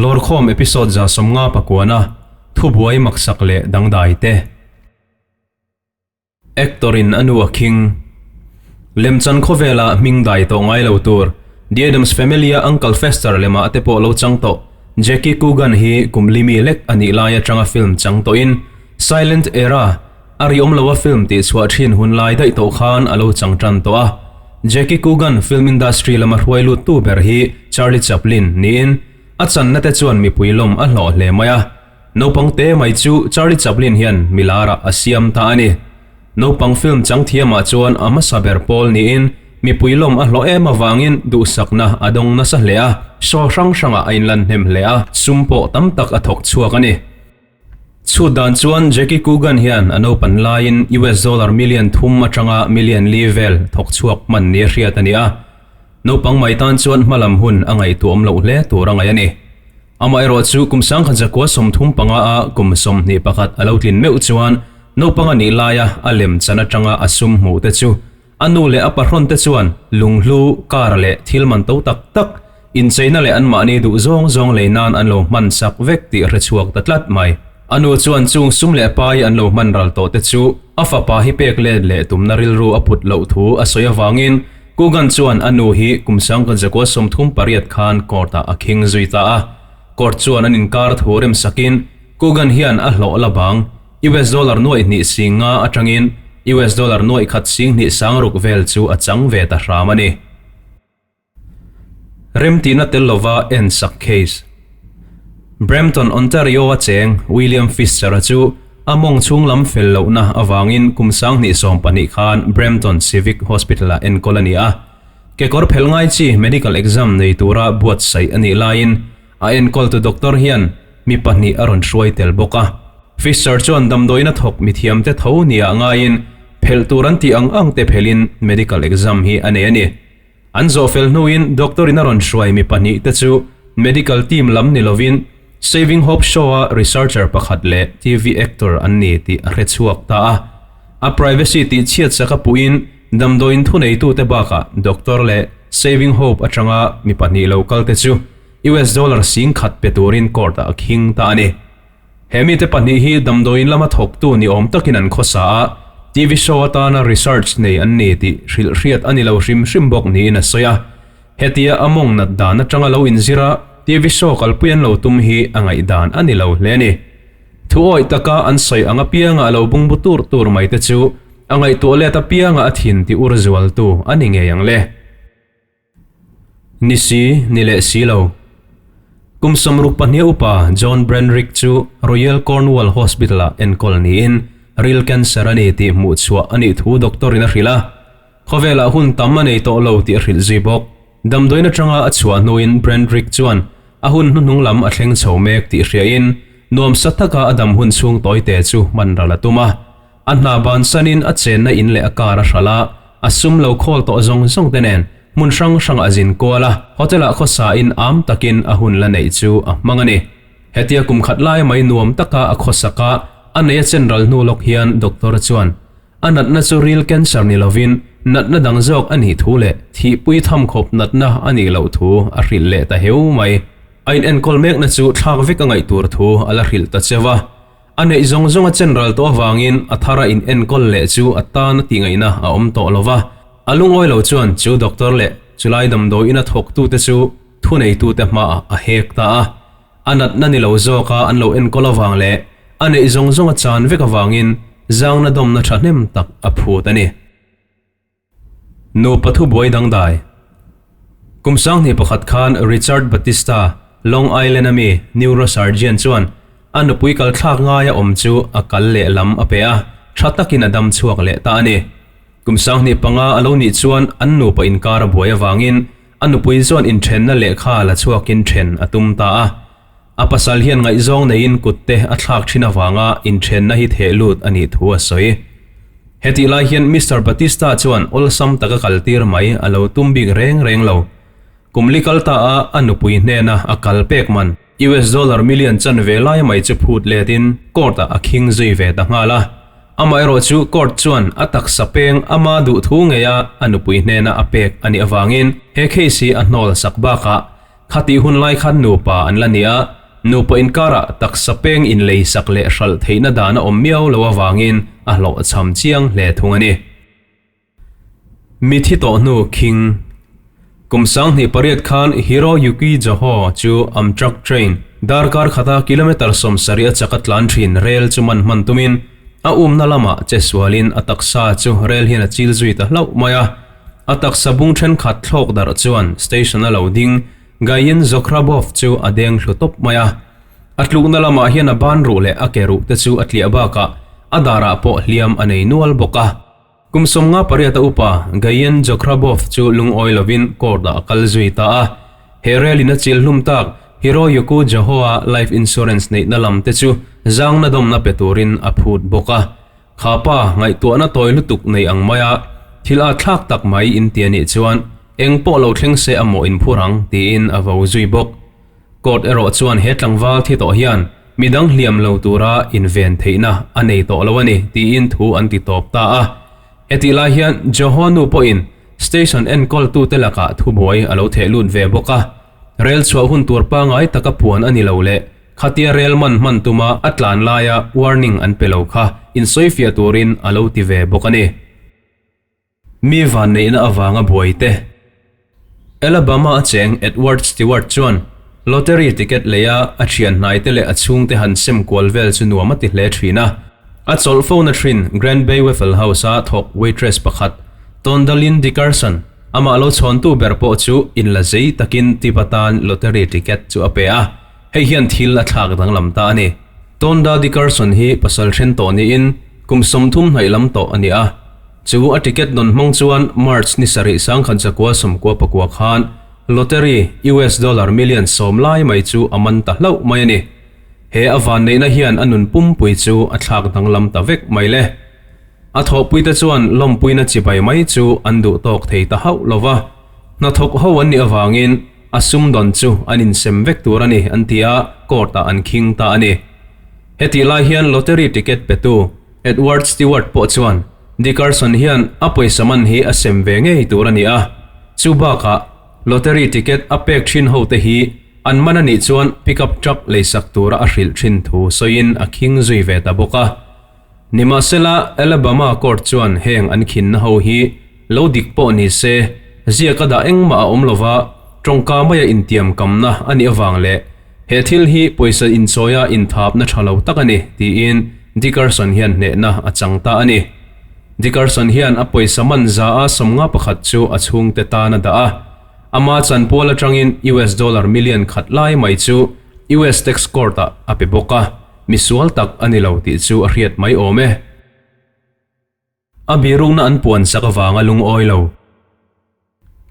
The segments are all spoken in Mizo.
Lawrkhawm episode 150 pakuana thubuai maksak leh dangdai te. Actor in a nu a khing. Lemchan khawvela hming dai tawh ngai lo tur The Addams Family a Uncle Fester lemah te pawh lo chang tawh Jackie Coogan hi kum limi lek a nih lai atanga film chang tawhin Silent Era a ri awm lo a film tih chhuah thin hun lai daih tawh khan a lo chang tan tawh a. Jackie Coogan film industry lama hruai lut tu ber hi Charlie Chaplin niin a channa te chuan mipui lawm a hlawh hle mai a. Naupang te mai chu Charlie Chaplin hian milar ah a siam ta a ni. Naupang film chang thiamah chuan a hmasa ber pawl niin mipui lawm a hlawh em avangin duhsakna a dawng nasa hle a, show hrang hrangah a inlan hnem hle a, sum pawh tam tak a thawk chhuak a ni. Chhut dan chuan Jackie Coogan hian a naupan laiin US dollar million thum atanga million li vel thawk chhuak hman nia hriat a ni a. Naupang mai tan chuan hmalam hun a ngaihtuahawm loh hle tur a ngaih a ni. Amaherawh chu kum sangkhat zakua 35 a kum 21 a lo tlin meuh chuan naupang a nih laia a lem chan atanga a sum hmuh te chu a nu leh a pahrawn te chuan lunghlu, car leh thil man to tak tak incheina leh anmahni duh zawng zawng lei nan an lo hman sak vek tih hre chhuak ta tlat mai. A nu chuan chung sum leh pai an lo hman ral tawh te chu a fapa hi pek let leh tumna rilru a put loh thu a sawi avangin Coogan chuan a nu hi kum sangkhat zakua 38 khan court ah a khing zui ta a. Court chuan an inkar thu rem sakin Coogan hian a hlawh la bang US dollar nuaih hnih sing nga atangin US dollar nuaih khat sing hnih sang ruk vel chu a chang ve ta hram a ni. Remtihna tel lova en sak case. Brampton, Ontario a cheng William Fischer-a chu a mawng chhung lam fel lohna avangin kum 2020 khan Brampton Civic Hospital-ah enkawl a ni a. Kekawr phel ngai chi medical exam nei tura buatsaih a nih laiin a enkawltu doctor hian mi pahnih a rawn hruai tel bawk a. Fischer chuan damdawiin a thawk mithiamte tho nia ngaiin phelh tur an tih ang ang te phelhin medical exam hi a nei a ni. An zawh fel hnuin doctor in a rawn hruai mi pahnih te chu medical team lam ni lovin Saving Hope show-a researcher pakhat leh TV actor an ni tih a hre chhuak ta a. A privacy tih chhiat sak a puhin damdawiin thuneitute bakah doctor leh Saving Hope atanga mi pahnih lo kal te chu US dollar sing khat pe turin court ah a khing ta a ni. He mite pahnih hi damdawiin lama thawktu ni awm takin an khawsa a, TV show atana research nei an ni tih hrilh hriat a ni lo hrim hrim bawk niin a sawi a. Hetia a mawng nat dan atanga lo inzir a, TV show kalpui an lo tum hi a ngaihdan a ni lo hle a ni. Thu awih taka an sawi ang apianga a lo bungbu tur tur mai te chu a ngaihtuah let apianga a thin ti ur zualtu a ni ngei ang le. Ni si, ni leh si lo. Kum 62 upa John Brenrick chu Royal Cornwall Hospital-ah enkawl niin ril cancer a ni tih hmuh chhuah a nih thu doctor in a hrilh a. Khawvelah hun tam a nei tawh lo tih a hrilh zui bawk. Damdawiin atanga a chhuah hnuin Brenrick chuan a hun hnuhnung lam a thleng chho mek tih hriain nuamsa taka a dam hun chhung tawite chu hman ral a tum a. A hna bansanin a chenna in leh a car a hralh a, a sum lo khawl tawh zawng zawng te nen hmun hrang hrangah a zin kual a, hotel-ah khawsa in am takin a hun la neih chu a hmang a ni. Hetia kum khat lai mai nuam taka a khawsak a, a nei a chen ral hnu lawk hian doctor chuan a natna chu ril cancer ni lovin natna dang zawk a nih thu leh thihpui tham khawp natna a nih loh thu a hrilh leh ta heu mai. A inenkawl mekna chu thlak vek a ngaih tur thu a la hrilh ta cheu a. A neih zawng zawng a chen ral tawh avangin a thara in enkawl leh chu a tan a tih ngaihna a awm tawh lo va. A lungawi lo chuan chu doctor leh chulai damdawiin a thawktute chu thuneitute hmaah a hek ta a. A natna ni lo zawka an lo enkawl avang leh a neih zawng zawng a chan vek avangin zangna dawmna thahnem tak a phut a ni. Nupa thubuai dangdai. Kum 21 khan Richard Batista, Long Island a mi neurosurgeon chuan a nupui kal thlak ngaia awm chu a kal leh lam a pe a, tha takin a dam chhuak leh ta a ni. Kum 25 a lo nih chuan an nupa inkar a buai avangin a nupui chuan inthenna lehkha la chhuakin then a tum ta a. A pasal hian ngaihzawng neiin kutte a thlak thin avanga inthenna hi theh lut a nih thu a sawi. Hetih lai hian Mister Batista chuan awlsam taka kaltir mai a lo tum bik reng reng lo. Kum li kal ta a a nupui hnena a kal pek man US dollar million chan ve lai mai chu phut letin court-ah a khing zui ve ta nghal a. Amaherawh chu court chuan a taksa peng ama duh thu ngeia a nupui hnena a pek a nih avangin he case hi a hnawl sak bakah. Khatih hun lai khan nupa an la ni a, nupa inkarah taksa peng inleisak leh hralh theihna dan a awm miau lo avangin a hlawhchham chiang hle thung a ni. Mithi tawh hnu khing. Kum 2008 khan Hiroyuki Joho chu Amtrak train darkar khata kilometre 70 a chak a tlan thin rel chu man hman tumin a umna lamah che sualin a taksa chu rel hian a chil zui ta hlauh mai a. A taksa bung thenkhat thlawk darh chuan station a lo ding Gayin Zokhrabov chu a deng hlu tawp mai a. A tlukna lamah hian a ban ruh leh a ke ruh te chu a tliah bakah a darah pawh hliam a nei nual bawk a. Kum 58 a upa Gayen Zokhrabov chu lungawi lovin court-ah a kal zui ta a. He relin a chil hlum tak Hiroyuku Joho-a life insurance neihna lam te chu zangna dawmna pe turin a phut bawk a. Kha pa ngaihtuahna tawi lutuk nei ang maia thil a thlak tak mai in ti a nih chuan eng pawh lo thleng se a mawh inphur ang tiin a vo zui bawk. Court erawh chuan he tlangval thi tawh hian midang hliam lo tura inven theihna a nei tawh lo a ni tiin thu an ti tawp ta a. Hetih lai hian Johor nu pawhin station enkawltute lakah thubuai a lo theh lut ve bawk a. Rel chhuah hun tur pangai taka puan a ni lo leh khatia rel man hman tuma a tlan laia warning an pe lo kha insawifiah turin a lo ti ve bawk a ni. Mi vanneihna avanga buai te. Alabama a cheng Edward Stewart chuan lottery ticket leia a thian hnaite leh a chhungte han sem kual vel chu nuam a ti hle thin a. A chawlh fona thin Grand Bay Waffle House-a thawk waitress pakhat Tondalyn Dickerson amah lo chhawntu ber pawh chu inla zei takin tip atan lottery ticket chu a pe a, hei hian thil a thlak danglam ta a ni. Tonda Dickerson hi pasal then tawh niin kum 30 hnaih lam tawh a ni a. Chu a ticket dawn hmang chuan March ni sarih 1999 khan lottery US dollar million 10 lai mai chu a man ta hlauh mai a ni. He a van neihna hian a nun pumpui chu a thlak danglam ta vek mai le. A thawhpuite chuan lawmpuina chibai mai chu an duh tawk thei ta hauh lova. Hnathawk ho an nih avangin a sum dawn chu an insem vek tur a ni an ti a, court-ah an khing ta a ni. Hetih lai hian lottery ticket petu Edward Stewart pawh chuan Dickerson hian a pawisa man hi a sem ve ngei tur a ni a, chu bakah lottery ticket a pek thin ho te hi an man a nih chuan pickup truck leisak tura a hrilh thin thu sawiin a khing zui ve ta bawk a. Nimahsela, Alabama court chuan heng an khinna ho hi lo dik pawh ni se, ziak a dah engmah a awm lova, tawngka maia intiam kamna a nih avang leh he thil hi pawisa inchawia inthapna tha lo tak a ni tiin Dickerson hian hnehna a chang ta a ni. Dickerson hian a pawisa man za a 51 chu a chhungte tan a dah a. Ama chanpual atangin US dollar million khat lai mai chu US tax court-ah a pe bawk a, misual tak a ni lo tih chu a hriat mai awm e. A birukna an puan sak avanga lungawi lo.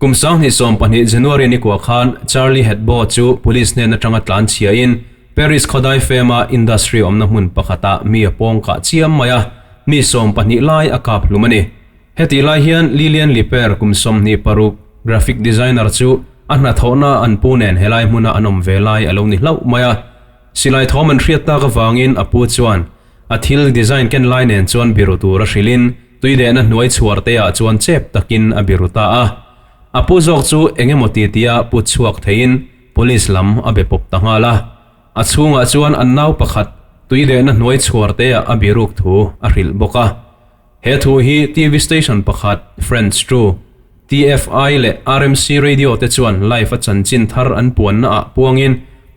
Kum 2012 January ni kua khan Charlie Hebdo chu police hnen atanga tlan chhiain Paris khawdai fema industry awmna hmun pakhatah mi a pawng kah chiam mai a, mi 12 lai a kap hlum a ni. Hetih lai hian Lilian Liper kum 26 graphic designer chu a hnathawhna an pu nen helai hmuna an awm ve lai a lo ni hlauh mai a. Silai thawm an hriat tak avangin a pu chuan a thil design ken lai nen chuan biru tur a hrilhin tui lehna hnuai chhuar te ah chuan chep takin a biru ta a. A pu zawk chu engemaw ti tia pu chhuak theiin police lam a be pawp ta nghal a. A chhungah chuan an nau pakhat tui lehna hnuai chhuar te ah a biruk thu a hrilh bawk a. He thu hi TV station pakhat France 2, TFI leh RMC Radio te chuan live a chanchin thar an puanna ah puangin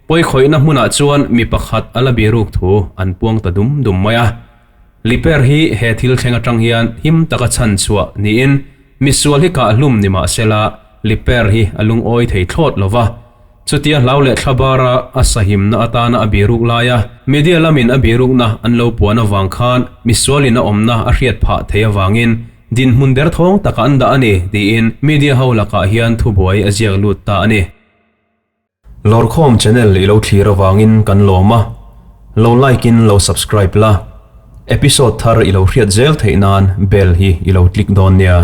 pawikhawihna hmunah chuan mi pakhat a la biruk thu an puang ta dum dum mai a. Liper hi he thil thleng atang hian him taka chhan chhuah niin misual hi kah hlum ni mahsela Liper hi a lungawi thei thlawt lova. Chutia hlau leh thlabara a sahimna atana a biruk laia media lamin a birukna an lo puan avang khan misualin a awmna a hriat phah thei avangin dinhmun der thawng taka an dah a ni tiin media ho lakah hian thubuai a ziak lut ta a ni. Lawrkhawm channel i lo thlir avangin kan lawm a, lo like in lo subscribe la, episode thar i lo hriat zel theih nan bell hi i lo click dawn nia.